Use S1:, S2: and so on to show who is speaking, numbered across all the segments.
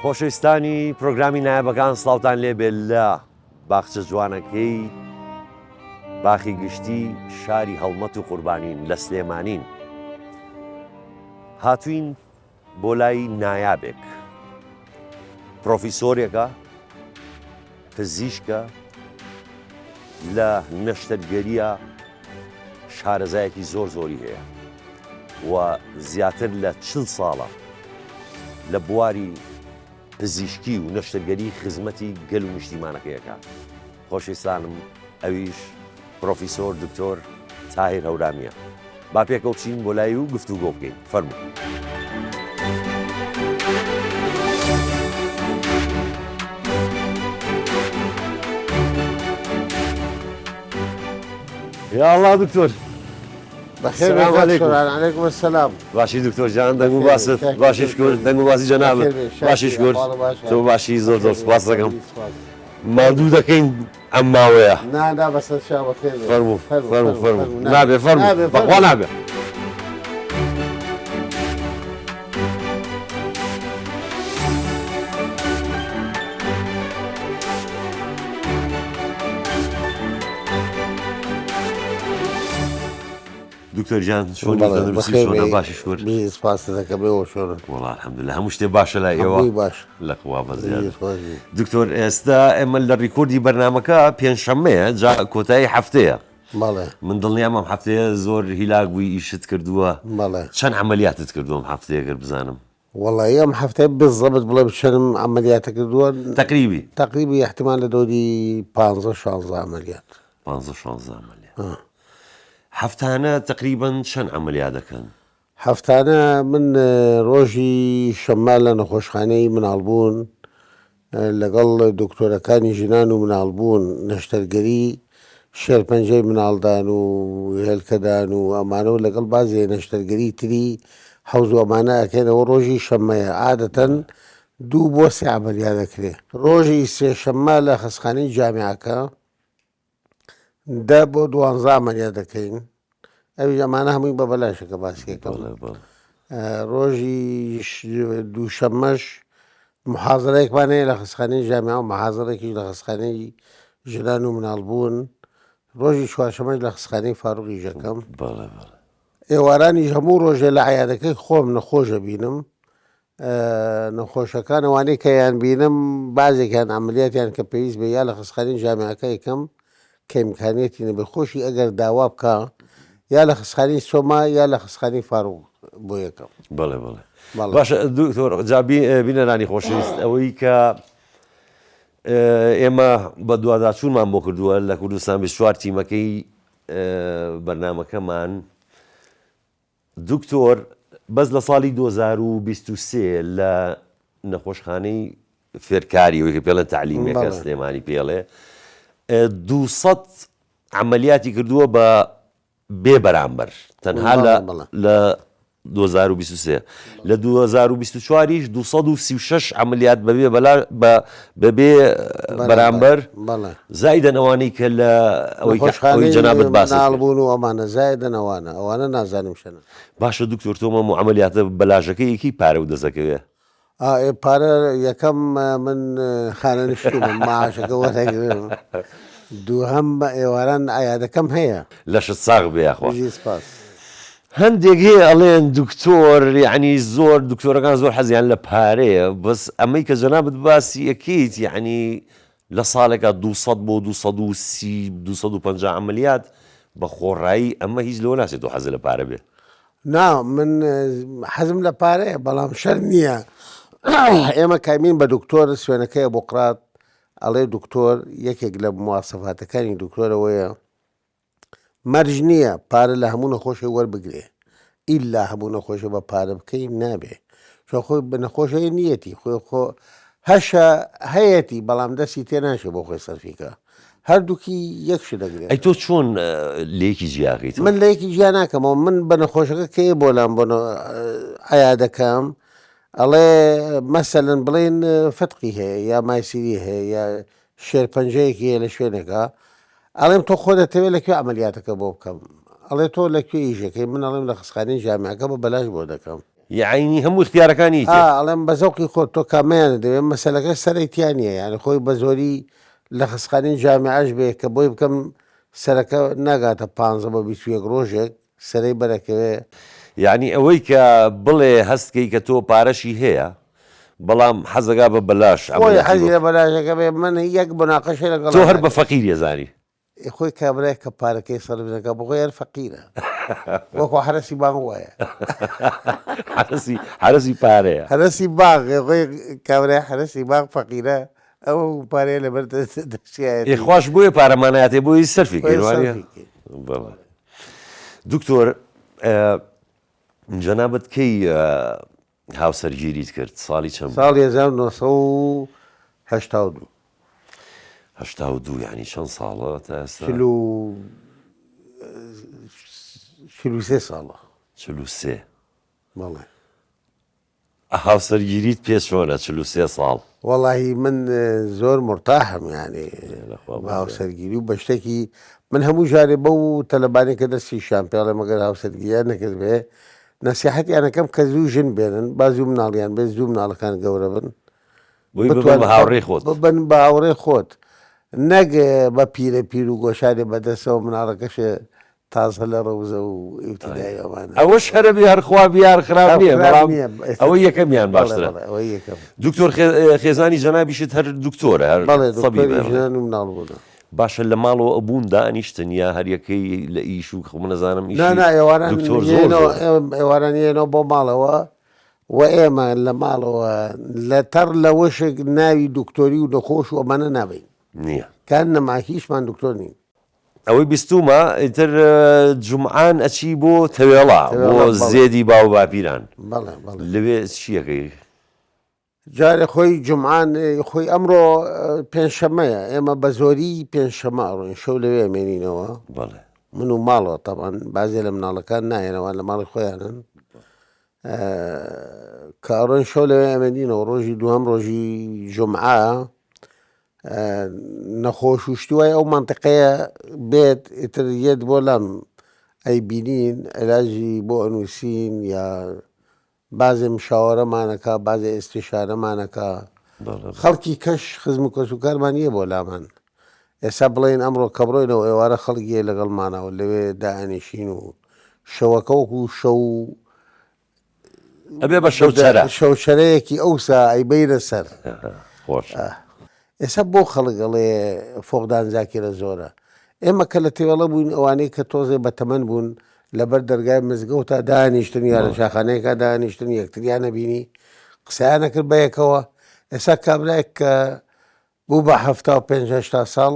S1: خۆشەویستانی پرۆگرامی نایابەکان سڵاوتان لێبێ لە باخچە جوانەکەی باخی گشتی شاری هەڵمەت و قوربانین لە سلێمانین هاتوین بۆ لای نایابێک پرۆفیسۆرێکە پزیشکە لە نەشتەرگەریە شارەزایەکی زۆر زۆری هەیە و زیاتر لە چل ساڵە لە بواری پزیشکی و نەشتەرگەری خزمەتی گەل و نیشتیمانەکەی ئەکات. خۆشەویستانم ئەویش پرۆفیسۆر دکتۆر تاهیر هەورامیە. با پێکەوە بچین بۆ لای و گفتوگۆ بکەین. فەرموو. یاڵا دکتۆر.
S2: بەخێر بێی کاک سۆران. علیکم السلام.
S1: باشی دکتۆر جان دەنگ و باست باشی شکر دەنگ و باسی جەنابت باشی شکر تۆ باشی زۆر زۆر سپاس دەکەم ماندوو دەکەین ئەم ماوەیە
S2: نا نا بەسەر چاو بەخێر بێی
S1: فەرموو فەرموو فەرموو نابێ فەرموو بەخوا نابێ. دکتۆر گیان چۆنی تەندروستی چۆنە باشی شکر
S2: سپاست دەکەم ئێوە چۆنن
S1: وەڵا الحمدلله هەموو شتێ باشە لای ئێوە
S2: باش
S1: لە خوا بەزیاد دکتۆر ئێستا ئێمە لە ڕیکۆردی بەرنامەکە پێنجشەممەیە جا کۆتایی هەفتەیە
S2: بەڵێ
S1: من دڵنیام ئەم هەفتەیە زۆر هیلاک بووی ئیشت کردووە
S2: بەڵێ
S1: چەند عەمەلیاتت کردووە ئەم هەفتەیە گەر بزانم
S2: وەڵایی ئەم هەفتەیە بزەبت بڵێم چەنم عەمەلیاتە کردووە
S1: تەقریبی
S2: تەقریبی احتمال لە دەوری پانزە شانزە عەمەلیات
S1: پانزە شانزە عەمەلیات هەفتانە تەقریبەن چەند عەمەلیات دەکەن؟
S2: هەفتانە من ڕۆژی شەممە لە نەخۆشخانەی مناڵبوون لەگەڵ دکتۆرەکانی ژنان و مناڵبوون نەشتەرگەری شێرپەنجەی مناڵدان و هێلکەدان و ئەمانە و لەگەڵ بازێ نەشتەرگەری تری حەوز و ئەمانە ئەکەینەوە ڕۆژی شەممەیە عادەتەن دوو بۆ سێ عەمەلیات ئەکرێ. ڕۆژی سێشەممە لە خەستخانەی جامیعەکە دە بۆ دوانزە عەمەلیات دەکەین ئەویش ئەمانە هەمووی بە بەلاشە کە باسی ئەکەم ڕۆژی دووشەممەش محازرەیەکمان هەیە لە خەستخانەی جامیعە و محازرێکیش لە خەستخانەی ژنان و مناڵبوون ڕۆژی چوارشەمەش لە خەستخانەی فاروقیش ئەکەم ئێوارانیش هەموو ڕۆژێ لە عیادەکەی خۆم نەخۆش ئەبینم نەخۆشەکان ئەوانەی کە یان بینم بازێکیان عملیاتیان کە پێویست بێ یا لە خەستخانەی جامیعەکە یەکەم کە ئیمکانیەتی نەبێ خۆشی ئەگەر داوا بکا یا لە خەستخانەی سۆما یا لە خەستخانەی فاروق بۆ یەکەم.
S1: بەڵێ بەڵێ باشە دکتۆر جا بینەرانی خۆشەویست ئەوەی کە ئێمە بە دواداچوونمان بۆ کردووە لە کوردستان 24 تیمەکەی بەرنمەکەمان دکتۆر بەس لە ساڵی 2023 لە نەخۆشخانەی فێرکاری ئەوەی کە پێڵێن تەعلیمیەکە سلێمانی پێڵێ 200 عملیاتی کردووە بە بێ بەرامبەر تەنها لە لە 2023 لە 2024 یش 236 عملیات بەبێ بەلا بە بەبێ بەرامبەر زایدەن ئەوانەی کە لە ئەوەی کە ئەوەی جەنابت باست
S2: کرد. بوون و ئەمانە زایدەن ئەوانە ئەوانە نازانم چەنە.
S1: باشە دکتۆر تۆ مەم و عەمەلیاتە بەلاشەکەی یەکی پارە و دەست ئەکەوێ؟
S2: ئا ئێ پارە یەکەم من خانەنشینم معاشەکە وەرەگرم دووهەم ئێواران عیادەکەم هەیە.
S1: لەشت ساغ بێ یاخوا.
S2: بژی سپاس.
S1: هەندێک هەیە ئەڵێن دکتۆر یەعنی زۆر دکتۆرەکان زۆر حەزیان لە پارەیە بەس ئەمەی کە جەنابت باسی ئەکەیت یەعنی لە ساڵێکا 200 بۆ 230 250 عەمەلیات بە خۆڕایی ئەمە هیچ لەوە ناچێت تۆ حەزت لە پارە بێ.
S2: نا من حەزم لە پارەیە بەڵام شەرت نییە ئێمە کامین بە دکتۆر سوێنەکەی ئەبوقرات ئەڵێ دکتۆر یەکێک لە مواسەفاتەکانی دکتۆر ئەوەیە مەرج نییە پارە لە هەموو نەخۆشێک وەربگرێ ئیلا هەموو نەخۆشێ بە پارە بکەی نابێ چۆن خۆی بە نەخۆشەیە نیەتی خۆی خۆ هەشە هەیەتی بەڵام دەستی تێ ناچێ بۆ خۆی سەرفیکە هەردووکی یەک شت دەگرێت
S1: ئەی تۆ چۆن لەیەکی جیاکەیتەوە؟
S2: من لە یەکی جیا ناکەمەوە من بە نەخۆشەکە کێ بۆ لام بۆ عیادەکەم ئەڵێ مەسەلەن بڵێن فتقی هەیە یا مایسیری هەیە یا شێرپەنجەیەکی هەیە لە شوێنێکا ئەڵێم تۆ خۆ دەتەوێت لە کوێ عەمەلیاتەکە بۆ بکەم ئەڵێ تۆ لە کوێ ئیشەکەی من ئەڵێم لە خەستخانەی جامیعەکە بە بەلاش بۆ دەکەم.
S1: یەعنی هەموو ئیختیارەکانی
S2: ئیتێ. ئا ئەڵێم بە زەوقی خۆت تۆ کامەیانت دەوێ مەسەلەکە سەرەی تیا نییە یانی خۆی بە زۆری لە خەستخانەی جامیعەش بێ کە بۆی بکەم سەرەکە ناگاتە پانزە بۆ 21 ڕۆژێک سەرەی بەرەکەوێ.
S1: یەعنی ئەوەی کە بڵێ هەست کەی کە تۆ پارەشی هەیە بەڵام حەزەکا بە بەلاش
S2: خۆی عەمەلیاتی حەزی بۆ لە بەلاشەکە بێ من یەک موناقەشەی لەگەڵا
S1: تۆ هەر بە
S2: ناکەم.
S1: فەقیری ئەزانی.
S2: ئێ خۆی کابرای کە پارەکەی سەرف دەکا بۆ خۆی هەر فەقیرە وەکو حەرەسی باغ وایە.
S1: حەرەسی حەرەسی پارەیە.
S2: حەرەسی باغ ئێ خۆی کابرای حەرەسی باغ فەقیرە ئەو پارەیە لەبەر
S1: دەستیایەتی. ئێ خواش بۆیە پارەمان نایاتێ بۆی سەرفی کەین وانیە؟ بەڵێ دکتۆر جەنابت کەی هاوسەرگیریت کرد ساڵی چەند
S2: بوو؟ ساڵی 1982.
S1: 82 یعنی چەند ساڵە تا ئێستا؟
S2: 43 ساڵە.
S1: 43
S2: بەڵێ.
S1: هاوسەرگیریت پێ چۆنە 43 ساڵ؟
S2: وەڵاهی من زۆر مورتاحم یانی بە هاوسەرگیری و بە شتێکی من هەموو جارێ بەو تەلەبانەی کە دەستیشیان پێ ئەڵێم ئەگەر هاوسەرگیریان نەکردبێ نەسیحەتیان ئەکەم کە زوو ژن بێنن با زوو مناڵیان بێت زوو مناڵەکان گەورە بن
S1: بۆی ببن بە هاوڕێی خۆت
S2: ببن بە هاوڕێ خۆت نەک بە پیرە پیر و گۆشارێ بەدەستەوە مناڵەکەشێ تازە لە ڕەوزە و ئیبتیدایی ئەوانە.
S1: ئەوەش هەرەبێ هەر خوا بی هەر خراپ نییە بەڵام ئەوەی یەکەمیان باشترە. دکتۆر خێزانی جەنابیشت هەر دکتۆرە هەر
S2: سەبیبە. ژنان و مناڵ بوونە.
S1: باشە لە ماڵەوە ئەبوون دانیشتن یا هەر یەکەی لە ئیش و خۆ من ئەزانم ئیشی
S2: نا نا ئێواران
S1: دکتۆر زۆر
S2: یەنەوە
S1: زۆرە.
S2: ئێواران یەنەوە بۆ ماڵەوە و ئێمە لە ماڵەوە لە تەڕ لە وشک ناوی دکتۆری و نەخۆش و ئەمانە نابەین.
S1: نییە.
S2: کان نەما هیچمان دکتۆر نین.
S1: ئەوەی بیستومە ئیتر جومعان ئەچی بۆ تەوێڵە بۆ زێدی باو باپیران لەوێ چیەکەی؟
S2: جارێ خۆی جومعان خۆی ئەمڕۆ پێنجشەممەیە ئێمە بە زۆری پێنجشەممە ئەڕۆین شەو لەوێ ئەمێنینەوە من و ماڵەوە تەبعەن بازێ لە مناڵەکان نایەنەوە لە ماڵی خۆیانن کە ئەڕۆین شەو لەوێ ئەمێنینەوە ڕۆژی دووەم ڕۆژی جومعە نەخۆش و شتی وای ئەو مەنتیقەیە بێت ئیتر یەت بۆ لام ئەیبینین عیلاجی بۆ ئەنووسین یا بازێ مشاوەرەمانەکە بازێ ئێستیشارەمانەکە خەڵکی کەش خزم و کەسوکارمان یە بۆ لامان ئێستا بڵێن ئەمڕۆ کە بڕۆینەوە ئێوارە خەڵک یە لەگەڵمانەوە لەوێ دائەنیشین و شەوەکە وەکو شەو
S1: ئەبێ بە شەوچەرە.
S2: شەوچەرەیەکی ئەوسا ئەیبەینە سەر.
S1: خۆش.
S2: ئێستا بۆ خەڵک ئەڵێ فۆقدان زاکیرە زۆرە؟ ئێمە کە لە تێوەڵە بووین ئەوانەی کە تۆزێ بەتەمەن بوون لەبەر دەرگای مزگەوتا دانیشتن یا لە چاخانەیەکا دانیشتن یەکتریان ئەبینی قسەیان ئەکرد بەیەکەوە ئێستا کابرایەک کە بوو بە 75 هەشتا ساڵ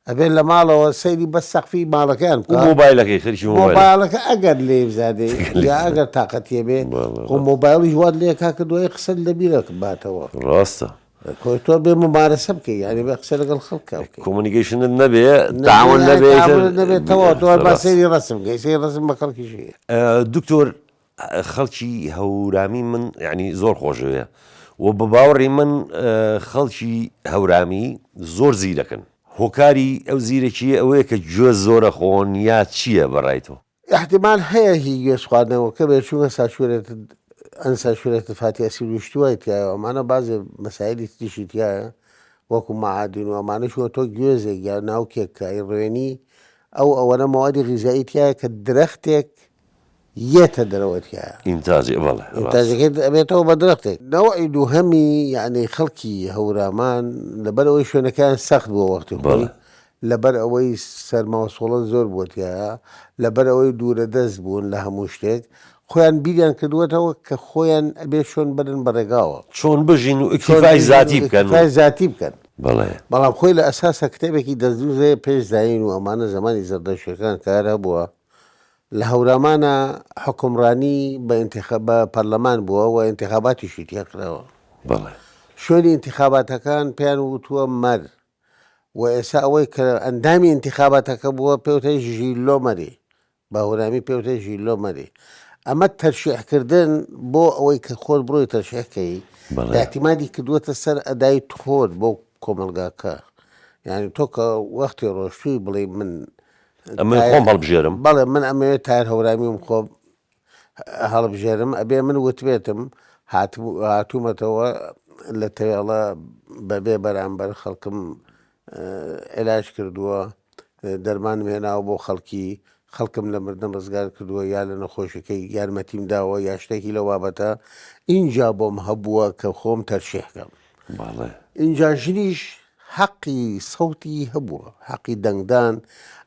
S2: ئەبێ لە ماڵەوە سەیری بەس سەقفی ماڵەکەیان
S1: بکا مۆبایلەکەی خەریکی مۆبایلە
S2: مۆبایلەکە ئەگەر لێی بزانێ یا ئەگەر تاقەتی هەبێ خۆ مۆبایلیش وات لێ کا کە دوایی قسەت لە بیرە باتەوە
S1: ڕاستە
S2: خۆ تۆ بێ ممارەسە بکەی یانی بێ قسە لەگەڵ خەڵکا بکەی
S1: communication ت نەبێ تەعاون نەبێ
S2: تەعاون نەبێ تەواو تۆ هەر با سەیری ڕەسم بکەی سەیری ڕەسم بە خەڵکیش هەیە.
S1: دکتۆر خەڵکی هەورامی من یعنی زۆر خۆشەوێ و بە باوەڕی من خەڵکی هەورامی زۆر زیرەکن هۆکاری ئەو زیرەکیە ئەوەیە کە گوێز زۆرە خۆن یا چییە بەڕای تۆ؟
S2: ئیحتیمال هەیە هی گوێز خواردنەوەکە بێت چونکە saturated unsaturated fatty acid و شتی وای تیایە ئەمانە بازێ مەسایلی تریشی تیایە وەکو مەعادین و ئەمانە چوە تۆ گوێزێک یا ناوکێک کە ئەیڕوێنی ئەو ئەوەنە مەوادی غیزایی تیایە کە درەختێک یەتە دەرەوە تیایە.
S1: ئینتاجی بەڵێ
S2: ڕاستە. ئینتاجەکەی ئەبێتەوە بە درەختێک. نەوعی دووهەمی یەعنی خەڵکی هەورامان لەبەر ئەوەی شوێنەکەیان سەخت بووە وەختی خۆی، لەبەر ئەوەی سەرما و سۆڵە زۆر بووە تیایا، لەبەر ئەوەی دوورە دەست بوون لە هەموو شتێک، خۆیان بیریان کردووەتەوە کە خۆیان ئەبێ چۆن بەرن بە ڕێگاوە.
S1: چۆن بژین و ئیکتیفای زاتی بکەن و.
S2: ئیکتیفای زاتی بکەن.
S1: بەڵێ.
S2: بەڵام خۆی لە ئەساسا کتێبێکی دەستنووس هەیە پێش زایین و ئەمانە زەمانی زەردەشتیەکان کە هەر هەبووە، لە هەورامانا حوکمڕانی بە ئینتیخا بە پەرلەمان بووە و ئینتیخاباتیشی تیا کراوە.
S1: بەڵێ.
S2: شوێنی ئینتیخاباتەکان پێیان وتووە مەر و ئێستا ئەوەی کە ئەندامی ئینتیخاباتەکە بووە پێوتە ژیلۆ مەری، بە هەورامی پێوتە ژیلۆ مەری. ئەمە تەرشیح کردن بۆ ئەوەی کە خۆت بڕۆی تەرشیح کەی،
S1: بەڵێ.
S2: ئیعتیمادی کردووەتە سەر ئەدای خۆت بۆ کۆمەڵگاکە. یانی تۆ کە وەختی ڕۆشتووی بڵێی من
S1: ئەمەوێ خۆم هەڵبژێرم.
S2: بەڵێ من ئەمەوێ تاهیر هەورامی بم خۆ. هەڵبژێرم ئەبێ من وتبێتم هاتوومەتەوە لە تەوێڵە بەبێ بەرامبەر خەڵکم عیلاج کردووە دەرمانم هێناوە بۆ خەڵکی خەڵکم لە مردن ڕزگار کردووە یا لە نەخۆشیەکەی یارمەتیم داوە یا شتێکی لەو بابەتە ئینجا بۆم هەبووە کە خۆم تەرشیح کەم.
S1: بەڵێ.
S2: ئینجا ژنیش حەقی سەوتی هەبووە، حەقی دەنگدان،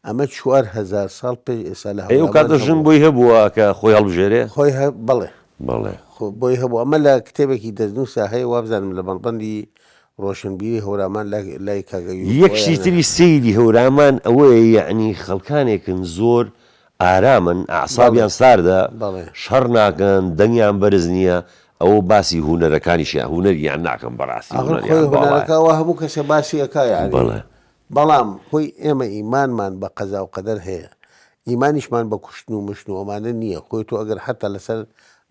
S2: ئەمە 4000 ساڵ پێش ئێستا لە
S1: ئەی ئەو
S2: هەورامان
S1: کاتە ژن
S2: هەبووە.
S1: بۆی هەبووە کە خۆی هەڵبژێرێ؟
S2: خۆی هە بەڵێ.
S1: بەڵێ.
S2: خۆ بۆی هەبوو، ئەمە لە کتێبێکی دەستنووسا هەیە وابزانم لە مەڵبەندی ڕۆشنبیری هەورامان لای لای کاک ئەیوب
S1: یەک شتی
S2: خۆیانە.
S1: تری سەیری هەورامان ئەوەیە یەعنی خەڵکانێکن زۆر ئارامن
S2: بەڵێ
S1: ئەعسابیان ساردە
S2: بەڵێ.
S1: شەڕ ناکەن دەنگیان بەرز نییە ئەوە باسی هونەرەکانیشیان هونەریان ناکەم بەڕاستی
S2: ئاخر خۆی
S1: هونەریان باڵایە.
S2: هونەرەکە ئەوە هەموو کەسێ باسی ئەکا یەعنی
S1: بەڵێ.
S2: بەڵام خۆی ئێمە ئیمانمان بە قەزا و قەدەر هەیە ئیمانیشمان بە کوشتن و مشتن و ئەمانە نییە خۆی تۆ ئەگەر حەتا لەسەر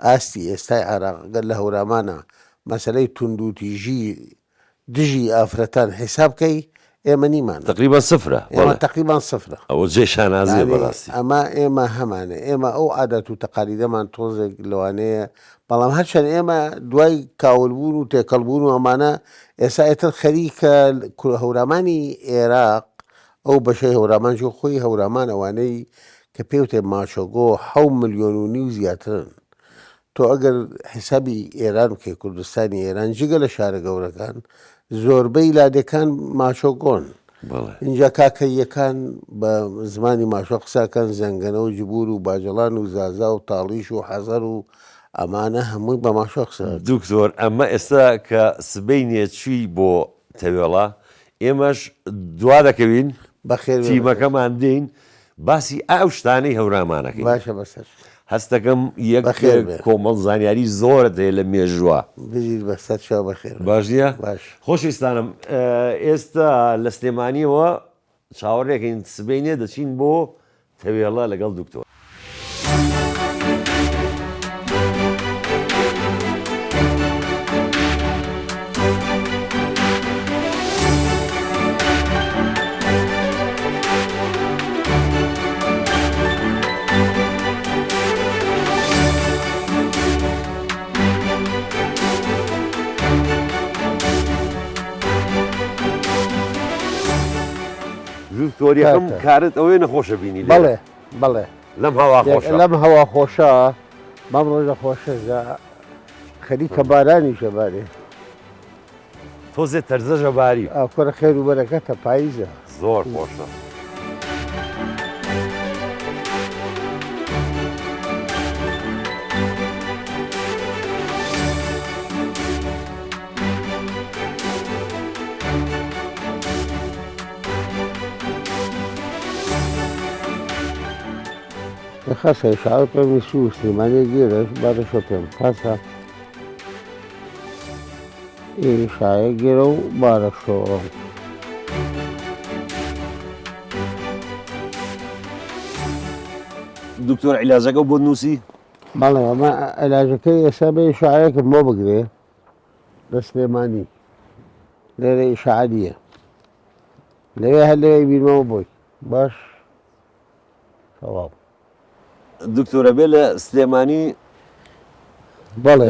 S2: ئاستی ئێستای عێراق گەر لە هەورامانا مەسەلەی توندوتیژی دژی ئافرەتان حیساب کەی ئێمە نیمانە.
S1: تەقریبەن سفرە
S2: ئێمە
S1: بەڵێ.
S2: تەقریبان سفرە.
S1: ئەوە جێی شانازیە
S2: یانی
S1: بەڕاستی.
S2: ئەمە ئێمە هەمانە ئێمە ئەو عادات و تەقالیدەمان تۆزێک لەوانەیە بەڵام هەرچەند ئێمە دوای کاول بوون و تێکەڵ بوون و ئەمانە ئێستا ئێتر خەریکە هەورامانی ئێراق ئەو بەشەی هەورامان چون خۆی هەورامان ئەوانەی کە پێوتێ ماچۆگۆ حەو ملیۆن و نیو زیاترن تۆ ئەگەر حیسابی ئێران بکەی کوردستانی ئێران جگە لە شارە گەورەکان زۆربەی لادێکان ماچۆگۆن ئینجا کاکەییەکان بە زمانی ماچۆ قسەکەن زەنگەنە و جبور و باجەڵان و زازا و تاڵیش و حەزەر و ئەمانە هەمووی بە ماچۆ قسە
S1: دکتۆر ئەمە ئێستا کە سبەینێ چووی بۆ تەوێڵە ئێمەش دوا دەکەوین
S2: بەخێر بێ بەسەر
S1: تیمەکەمان دێین باسی ئەو شتانەی هەورامانەکەین.
S2: باشە بەسەر.
S1: هەستەکەم یەک
S2: بەخێر بێ.
S1: کۆمەڵ زانیاری زۆرت هەیە لە مێژووە.
S2: بژیت بەسەر چاو بەخێر بێ.
S1: باش نییە؟
S2: باش.
S1: خۆشەویستانم ئێستا لە سلێمانیەوە چاوەڕێکەین سبەینێ دەچین بۆ تەوێڵە لەگەڵ دکتۆر. دکتۆر یەکەم کارت ئەوەیە نەخۆشە بینی لێرە.
S2: بەڵێ بەڵێ.
S1: لەم هەوا خۆشە.
S2: لەم هەوا خۆشە بەم ڕۆژە خۆشەشدا خەریکە بارانیشە بارێ.
S1: تۆزێ تەرزەشە باری.
S2: ئاکورە خێر و بەرەکەتە پاییزە.
S1: زۆر خۆشە.
S2: خەسە شاوە پێم سوو سلێمانیە گێرەش بارە شۆ پێم خەسە. ئیشایە گرە و بارە شۆ.
S1: دکتۆر عیلاجەکە بۆت نووسی؟
S2: بەڵێ ئەمە عیلاجەکەی ئێستا بێ ئیشاعەیەکم بۆ بگرێ لە سلێمانی لێرە ئیشاعە نییە لەوێ هەر لەوێ بیرمەوە بۆی باش تەواو.
S1: دکتۆر ئەبێ لە سلێمانی
S2: بەڵێ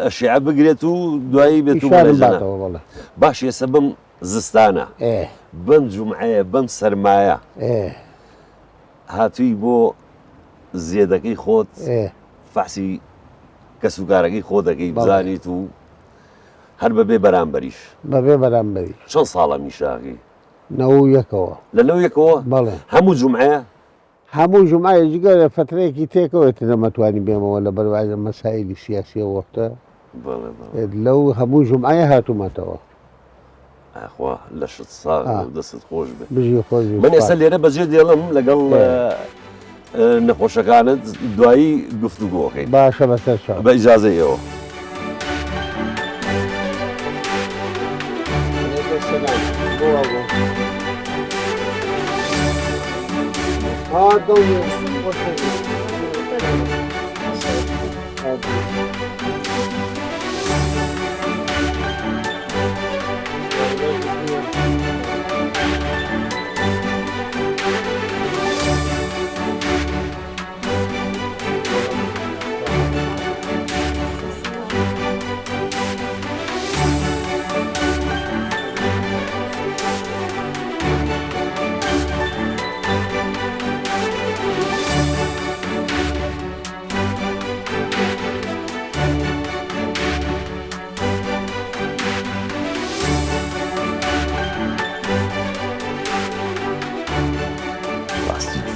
S1: ئەشیعە بگرێت و دوایی بێت و
S2: ئیشارم
S1: بڵێ جەناب.
S2: باتەوە بەڵێ.
S1: باش ئێستا بەم زستانە
S2: ئێ.
S1: بەم جومعەیە بەم سەرمایە
S2: ئێ.
S1: هاتووی بۆ زێدەکەی خۆت
S2: ئێ.
S1: فەحسی کەسوکارەکەی خۆ دەکەی
S2: بەڵێ.
S1: بزانیت و هەر بەبێ بەرامبەریش.
S2: بەبێ بەرامبەریش.
S1: چەند ساڵە میشاغی؟
S2: نەوە و یەکەوە.
S1: لە نەوە یەکەوە؟
S2: بەڵێ.
S1: هەموو جومعەیە؟
S2: هەموو جومعەیە جگە لە فەترەیەکی تێکەوە تر نەمەتوانی بێمەوە لەبەر بەعزە مەسائیلی سیاسی ئەو وەختە.
S1: بەڵێ بەڵێ.
S2: لەو هەموو جومعەیە هاتوومەتەوە.
S1: ئاخوا لەشت ساغ بێ و دەستت خۆش بێ.
S2: بژی خۆش بی.
S1: من ئێستا لێرە بەجێ دێڵم لەگەڵ نەخۆشەکانت دوایی گفتوگۆ ئەکەین.
S2: باشە بەسەر چاو.
S1: بە ئیجازەی ئێوە.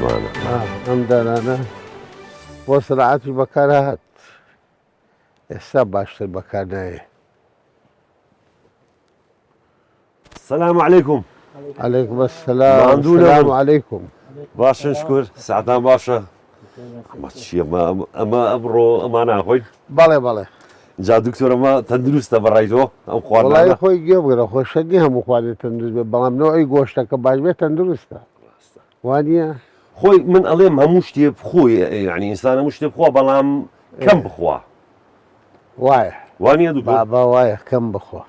S1: جوانە.
S2: ئەم دارانە بۆ سەنعەتیش بەکار هات ئێستا باشتر بەکار نایێ.
S1: سلام علیکم.
S2: علیکم السلام سلام علیکم.
S1: باشن شکر ساعتان باشە ئەمە چییە ئەمە ئەمڕۆ ئەمە ناخۆین
S2: بەڵێ بەڵێ
S1: جا دکتۆر ئەمە تەندروستە بەڕای تۆ ئەم خواردنە
S2: خۆی گوێ بگرە خۆشە نیە هەموو خواردن تەندروست بێت بەڵام نەوعی گۆشتەکە باش بێت تەندروستە وانە
S1: خۆی من ئەڵێم هەموو شتێ بخۆی یعنی ئینسان هەموو شتێ بخوا بەڵام کەم بخوا
S2: وایە
S1: وانە دکتۆر
S2: بابا وایە کەم بخوا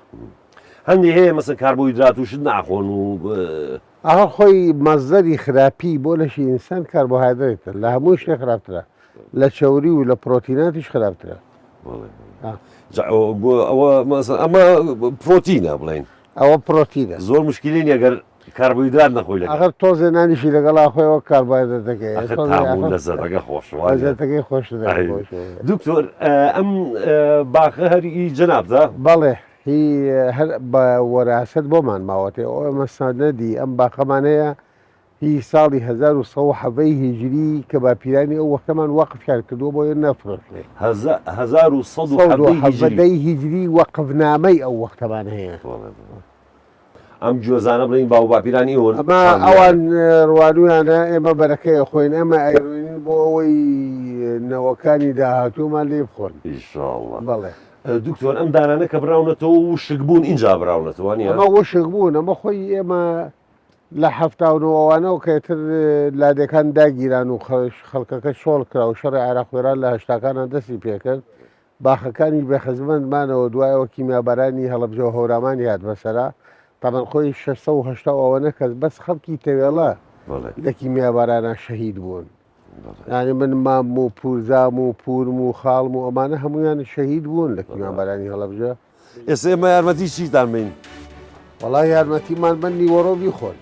S1: هەندێ هەیە مەسەن کاربۆهیدرات و شت ناخۆن و
S2: ئاخر خۆی مەسدەری خراپی بۆ لەشی ئینسان کاربۆهایدرەیتە لە هەموو شتێ خراپترە لە چەوری و لە پرۆتیناتیش خراپترە.
S1: ئەوە ئەمە پرۆتینە بڵێن
S2: ئەوە پرۆتینە
S1: زۆر مشکلی نیە گەر کاربۆهیدرات نەخۆی
S2: لەگەڵ ئەخر تۆزێ نانیشی لەگەڵا خۆیەوە کاربۆهایدرەتەکەی
S1: لەزەتەکە خۆش
S2: لەزەتەکەی خۆش
S1: دکتۆر ئەم باخە هەر ئی جەنابتە؟
S2: بەڵێ هی هەر بە وەراسەت بۆمان ماوەتێ ئەو ئێمە سەنەدی ئەم باخەمان هەیە هی ساڵی 1117 هیجری کە باپیرانی ئەو وەختەمان وەقفیان کردووە بۆ نەفرۆشرێ.
S1: 1117 هیجری.
S2: هیجری وەقفنامەی ئەو وەختەمان هەیە.
S1: ئەم گوێزانە بڵێین باو باپیرانی ئێوەن
S2: ئەمە ئەوان ڕوانویانە ئێمە بەرەکەی ئەخۆین ئێمە ئەیڕوێنین بۆ ئەوەی نەوەکانی داهاتوومان لێ بخۆن
S1: ئیشاڵڵا
S2: بەڵێ
S1: دکتۆر ئەم دارانە کە براونەتەوە وشک بوون ئینجا براونەتەوە نیە
S2: ئەمە وشک بوون ئەمە خۆی ئێمە لە 79ەوە کە تر لادێکان داگیران و خەڵکەکە چۆڵ کرا و شەڕی عێراق و ئێران لە هەشتاکانە دەستی پێکرد باخەکانیش بێ خزمەت مانەوە دوای ئەوە کیمیابارانی هەڵەبجە و هەورامانی هات بەسەرا تەبعەن خۆی 680 و ئەوەنە کەس بەس خەڵکی تەوێڵە لە کیمیابارانا شەهید بوون یعنی من مام و پورزام و پورم و خاڵم و ئەمانە هەمویان شەهید بوون لە کیمیابارانی هەڵەبجە.
S1: ئێستا ئێمە یارمەتی چیتان بین؟
S2: وەڵا یارمەتیمان بن نیوەڕۆ بیخۆن.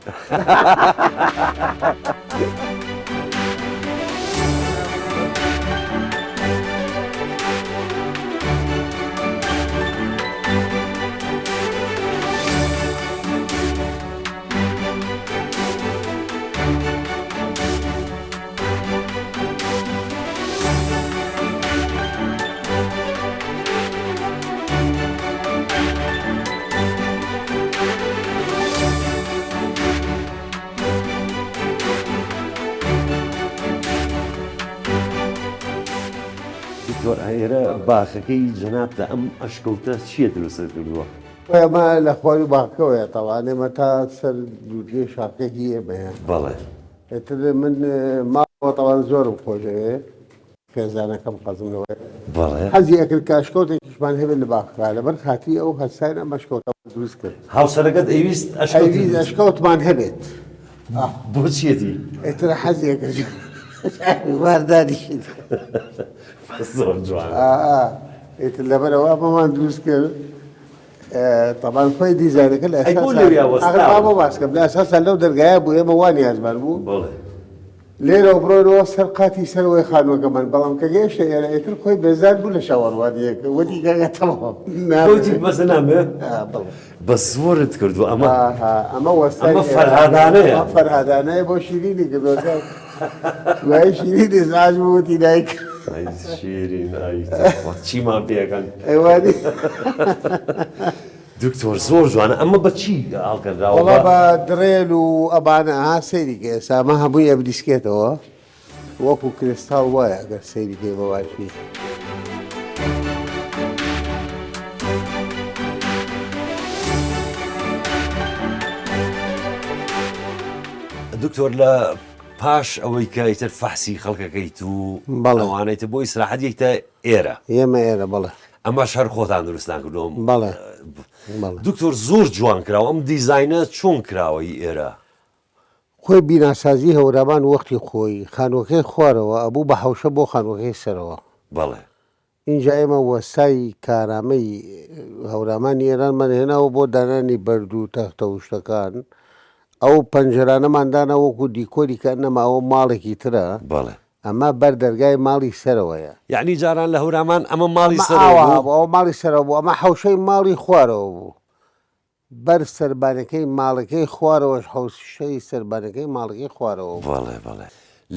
S1: دکتۆر ئێرە باخەکەی جەنابتە ئەم ئەشکەوتە چییە دروستت کردووە؟
S2: ئەمە لە خۆی باخەکەوەیە تەوان ئێمە تا سەر دوورگەی شاخەکە هی ئێمەیە.
S1: بەڵێ.
S2: ئیتر من ماڵەوە تەوان زۆرم خۆشەوێ خێزانەکەم حەزم لەوەیە
S1: بەڵێ.
S2: حەزی ئەکرد کە ئەشکەوتێکیشمان هەبێت لە باخەکە لەبەر خاتری ئەو هەستاین ئەم ئەشکەوتەمان دروست کرد.
S1: هاوسەرەکەت ئەیویست ئەشکەوت
S2: ئەیویست ئەشکەوتمان هەبێت.
S1: بۆ چیەتی؟
S2: ئیتر حەزی ئەکرد وار دانیشێت.
S1: زۆر جوانە.
S2: ئیتر لەبەرئەوە ئەمەمان دروست کرد. تەبعەن خۆی دیزاینەکە لە
S1: ئەی بۆ لەویا وەستاون؟
S2: ئاخر با بۆ باس کەم لە ئەساسا لەو دەرگایە بوو ئێمە وا نیازمان بوو
S1: بەڵێ.
S2: لێرەوە بڕۆینەوە سەر قاتی سەرەوەی خانووەکەمان بەڵام کە گەیشتە ئێرە ئیتر خۆی بێزار بوو لە چاوەڕوانییەکە وتی کاکە تەواو
S1: خۆی بەسە نامێ
S2: بەڵێ
S1: بەس زۆرت کردووە ئەمە
S2: ئەمە وەستای
S1: ئەمە فەرهادانەیە
S2: ئەمە فەرهادانەیە بۆ شیرینی کردووە دوای شیرین ئیزعاج بوو وتی دایک
S1: ئەی شیرین ئەی تخوا چیمان پێکەن
S2: ئەیوانی
S1: دکتۆر زۆر جوانە ئەمە بە چی هەڵکەنراوە
S2: وەڵا بە دڕێل و ئەمانە ها سەیری کە ئێستا ئەمە هەمووی ئەبریسکێتەوە وەکو کرێستاڵ وایە ئەگەر سەیری کەی بە باشی.
S1: دکتۆر لە پاش ئەوەی کە ئیتر فەحسی خەڵکەکەیت و
S2: بەڵێ.
S1: ئەوانەی تر بۆ ئیسراحەت یەیتە ئێرە.
S2: ئێمە ئێرە بەڵێ.
S1: ئەمەش هەر خۆتان دروستتان کردووە؟
S2: بەڵێ بەڵێ.
S1: دکتۆر زۆر جوان کراوە ئەم دیزاینە چۆن کراوە ی ئێرە؟
S2: خۆی بیناسازی هەورامان وەختی خۆی خانوەکەی خوارەوە ئەبوو بە حەوشە بۆ خانوەکەی سەرەوە.
S1: بەڵێ.
S2: ئینجا ئێمە وەستای کارامەی هەورامانی ئێرانمان هێناوە بۆ دانانی بەرد و تەختە و شتەکان. ئەو پەنجەرانەمان دانا وەکو دیکۆری کە ئەنەما ئەوە ماڵێکی ترە.
S1: بەڵێ.
S2: ئەمە بەر دەرگای ماڵی سەرەوەیە.
S1: یەعنی جاران لە هەورامان ئەمە ماڵی
S2: ئەمە
S1: سەرەوە
S2: ئاوەها
S1: بوو؟
S2: بوو، ئەوە ماڵی سەرەوە بوو، ئەمە حەوشەی ماڵی خوارەوە بوو. بەر سەربانەکەی ماڵەکەی خوارەوەش حەوشەی سەربانەکەی ماڵەکەی خوارەوە بوو.
S1: بەڵێ بەڵێ.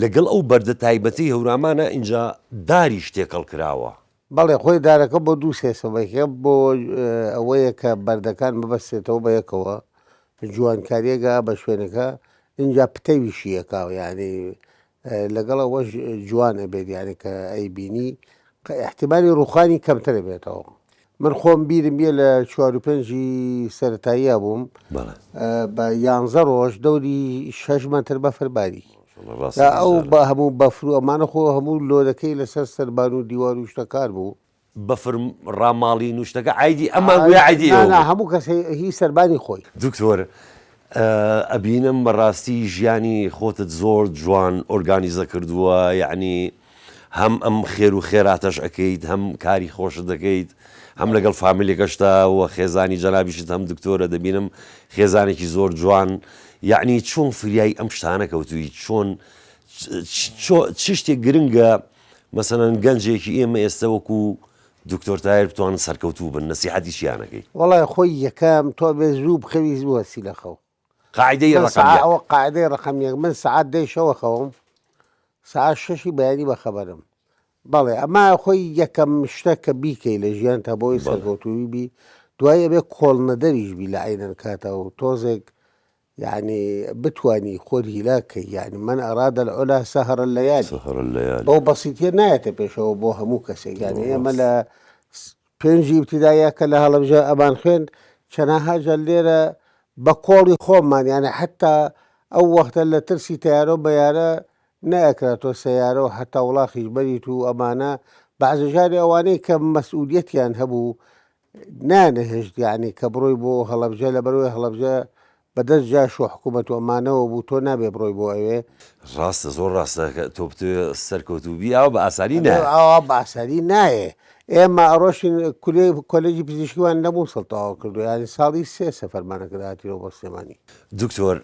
S1: لەگەڵ ئەو بەردە تایبەتەی هەورامانە ئینجا داریش تێکەڵ کراوە.
S2: بەڵێ خۆی دارەکە بۆ دوو سێ سەبەکە بۆ ئەوەیە کە بەردەکان ببەستێتەوە بە یەکەوە جوانکاریەگە بە شوێنەکە ئینجا پتەویشی ئەکا یانی لەگەڵ ئەوەش جوان ئەبێت یانی کە ئەیبینی ئیحتیمالی ڕووخانی کەمتر ئەبێتەوە. من خۆم بیرم یە لە چوار و پێنجی سەرەتاییا بووم بە یانزە ڕۆژ دەوری شەش مەتر بەفر باری ئەو بە هەموو بەفر و ئەمانە خۆ هەموو لۆدەکەی لەسەر سەربان و دیوار و شتەکان بوو.
S1: بەفر ڕاماڵین و شتەکە عەیدی ئەمان بوو یا عەیدی ئێوە بوو؟
S2: نا نا هەموو کەس هی سەربانی خۆی.
S1: دکتۆر ئەبینم بەڕاستی ژیانی خۆتت زۆر جوان ئۆرگانیزە کردووە یەعنی هەم ئەم خێر و خێراتەش ئەکەیت هەم کاری خۆشت دەکەیت هەم لەگەڵ فامیلەکەشتا و خێزانی جەنابیشت هەم دکتۆرە دەبینم خێزانێکی زۆر جوان یەعنی چۆن فریای ئەم شتانە کەوتووی چۆن چ شتێک گرنگە مەسەلەن گەنجێکی ئێمە ئێستە وەکو دکتۆر تاهیر بتوانن سەرکەوتوو بن نەسیحەتی چیان ئەکەی؟
S2: وەڵای خۆی یەکەم تۆ ئەبێ زوو بخەوی زوو هەستی لە خەو.
S1: قاعیدەی ڕەقەم یەک.
S2: ئەوە قاعیدەی ڕەقەم یەک من سەعات دەی شەو ئەخەوم سەعات شەشی بەیانی بەخەبەرم بەڵێ ئەمە خۆی یەکەم شتە کە بیکەی لە ژیانتا بۆی سەرکەوتووی بی دوای ئەبێ کۆڵنەدەریش بی لە عەینەن کاتا و تۆزێک یەعنی بتوانی خۆت هیلاک کەی یەعنی من اراد العلی سهر اللیالی
S1: سهر اللیالی
S2: بەو بەسیتیە نایەتە پێشەوە بۆ هەموو کەسێک یەعنی ئێمە لە پێنجی ئیبتیداییە کە لە هەڵەبجە ئەمان خوێند چەناها جار لێرە بە کۆڵی خۆمان یەعنی حەتا ئەو وەختە لە ترسی تەیارە و بەیارە نەئەکرا تۆ سەیارە و حەتا وڵاخیش بەریت و ئەمانە بەعزە جارێ ئەوانەی کە مەسئولیەتیان هەبوو نایانەهێشت یەعنی کە بڕۆی بۆ هەڵەبجە لەبەرئەوەی هەڵەبجە بە دەست جاش و حکوومەت و ئەمانەوە بوو تۆ نابێ بڕۆی بۆ ئەوێ.
S1: ڕاستە زۆر ڕاستە کە تۆ بتەوێ سەرکەوتوو بی ئاوا بە ئاسانی نایە.
S2: ئاوا بە ئاسانی نایە ئێمە ئەڕۆشتین کولێ کۆلێجی پزیشکیمان لە مووسڵ تەواو کردووە یانی ساڵی سێ سەفەرمان ئەکرد هاتینەوە بۆ سلێمانی.
S1: دکتۆر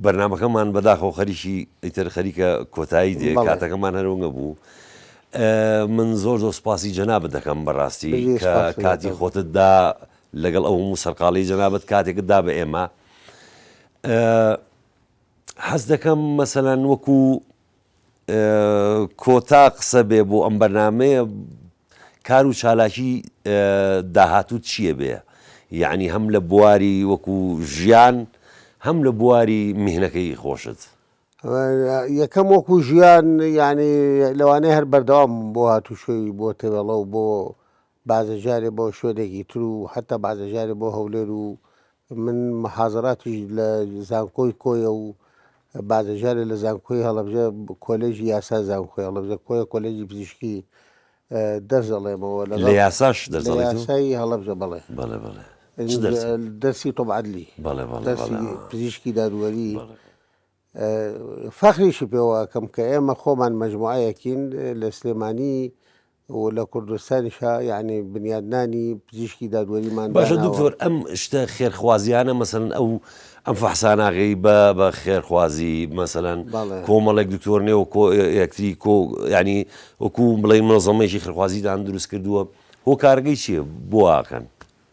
S1: بەرنامەکەمان بەداخەوە خەریکی ئیتر خەریکە کۆتایی دێ کاتەکەمان هەرونگە بوو من زۆر زۆر سپاسی جەنابت دەکەم بەڕاستی کە کاتی خۆتت دا لەگەڵ ئەو هەموو سەرقاڵی جەنابەت کاتێکت دا بە ئێمە حەز دەکەم مەسەلەن وەکو کۆتا قسە بێ بۆ ئەم بەرنامەیە کار و چالاکی داهاتووت چییە بێ؟ یەعنی هەم لە بواری وەکو ژیان هەم لە بواری میهنەکەی خۆشت.
S2: یەکەم وەکو ژیان یەعنی لەوانەیە هەر بەردەوام بم بۆ هاتوچۆی بۆ تەوێڵە و بۆ بەعزە جارێ بۆ شوێنێکی تر و حەتا بەعزە جارێ بۆ هەولێر و من محازەراتیش لە زانکۆی کۆیە و بەعزە جارێ لە زانکۆی هەڵەبجە کۆلێژی یاسا زانکۆی هەڵەبجە کۆیە کۆلێژی پزیشکی دەرس ئەڵێمەوە
S1: لە یاساش دەرس
S2: لە یاسای هەڵەبجە بەڵێ
S1: بەڵێ بەڵێ
S2: دەرسی طب عدلی
S1: بەڵێ بەڵێ
S2: دەرسی پزیشکی دادوەری فەخریشی پێوە ئەکەم کە ئێمە خۆمان مەجموعەیەکین لە سلێمانی و لە کوردستانیشا یعنی بنیادنانی پزیشکی دادوەریمان
S1: باشە دکتۆر ئەم شتە خێرخوازیانە مەسەلەن ئەو ئەم فەحساناغەی بە بە خێرخوازی مەسەلەن کۆمەڵێک دکتۆر نێو کۆ یەکتری کۆ ینی وەکو بڵێ منەزەمەیەکی خێرخوازیدان دروست کردووە هۆکارەکەی چییە بۆ ئاکەن؟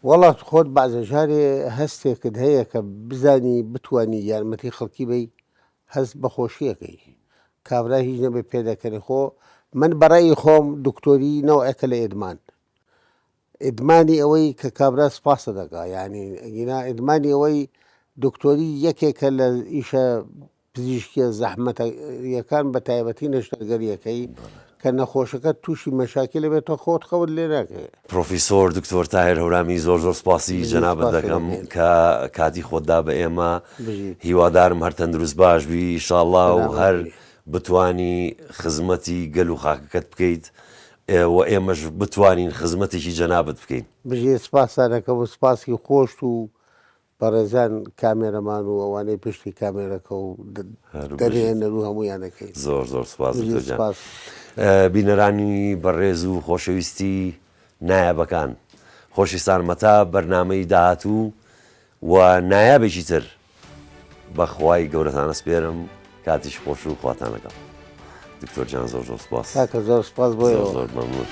S2: وەڵا خۆت بەعزە جارێ هەستێکت هەیە کە بزانی بتوانی یارمەتی خەڵکی بەی هەست بە خۆشی ئەکەی کابرا هیچ نەبێ پێدەکەنی خۆ من بەڕەئی خۆم دکتۆری نەوعێکە لە ئیدمان ئیدمانی ئەوەی کە کابرا سپاست دەکا یعنی ئەگینا ئیدمانی ئەوەی دکتۆری یەکێکە لە ئیشە پزیشکیە زەحمەتەکان بە تایبەتی نەشتەرگەریەکەی کە نەخۆشەکە تووشی مەشاکیل ئەبێت تۆ خۆت خەوت لێ ناکەوێ.
S1: پرۆفیسۆر دکتۆر تاهیر هەورامی زۆر زۆر سپاسی جەنابت دەکەم کە کاتی خۆت دا بە ئێمە هیوادارم هەر تەندروست باش بی ئیشاڵڵا و هەر بتوانی خزمەتی گەل و خاکەکەت بکەیت و ئێمەش بتوانین خزمەتێکی جەنابت بکەین.
S2: بژیت سپاستان ئەکەم و سپاسی خۆشت و بەڕێزان کامێرەمان و ئەوانەی پشتی کامێرەکە و دەرهێنەر و هەموویان دەکەین.
S1: زۆر زۆر سپاس دکتۆر گیان. بینەرانی بەڕێز و خۆشەویستی نایابەکان خۆشیستانم هەتا بەرنامەی داهاتوو و نایابێکی تر بە خوای گەورەتان ئەسپێرم کاتیش خۆش و خواتان لەگەڵ دکتۆر جان زۆر زۆر سپاس
S2: کاکە زۆر سپاس بۆ
S1: زۆر زۆر مەمنون.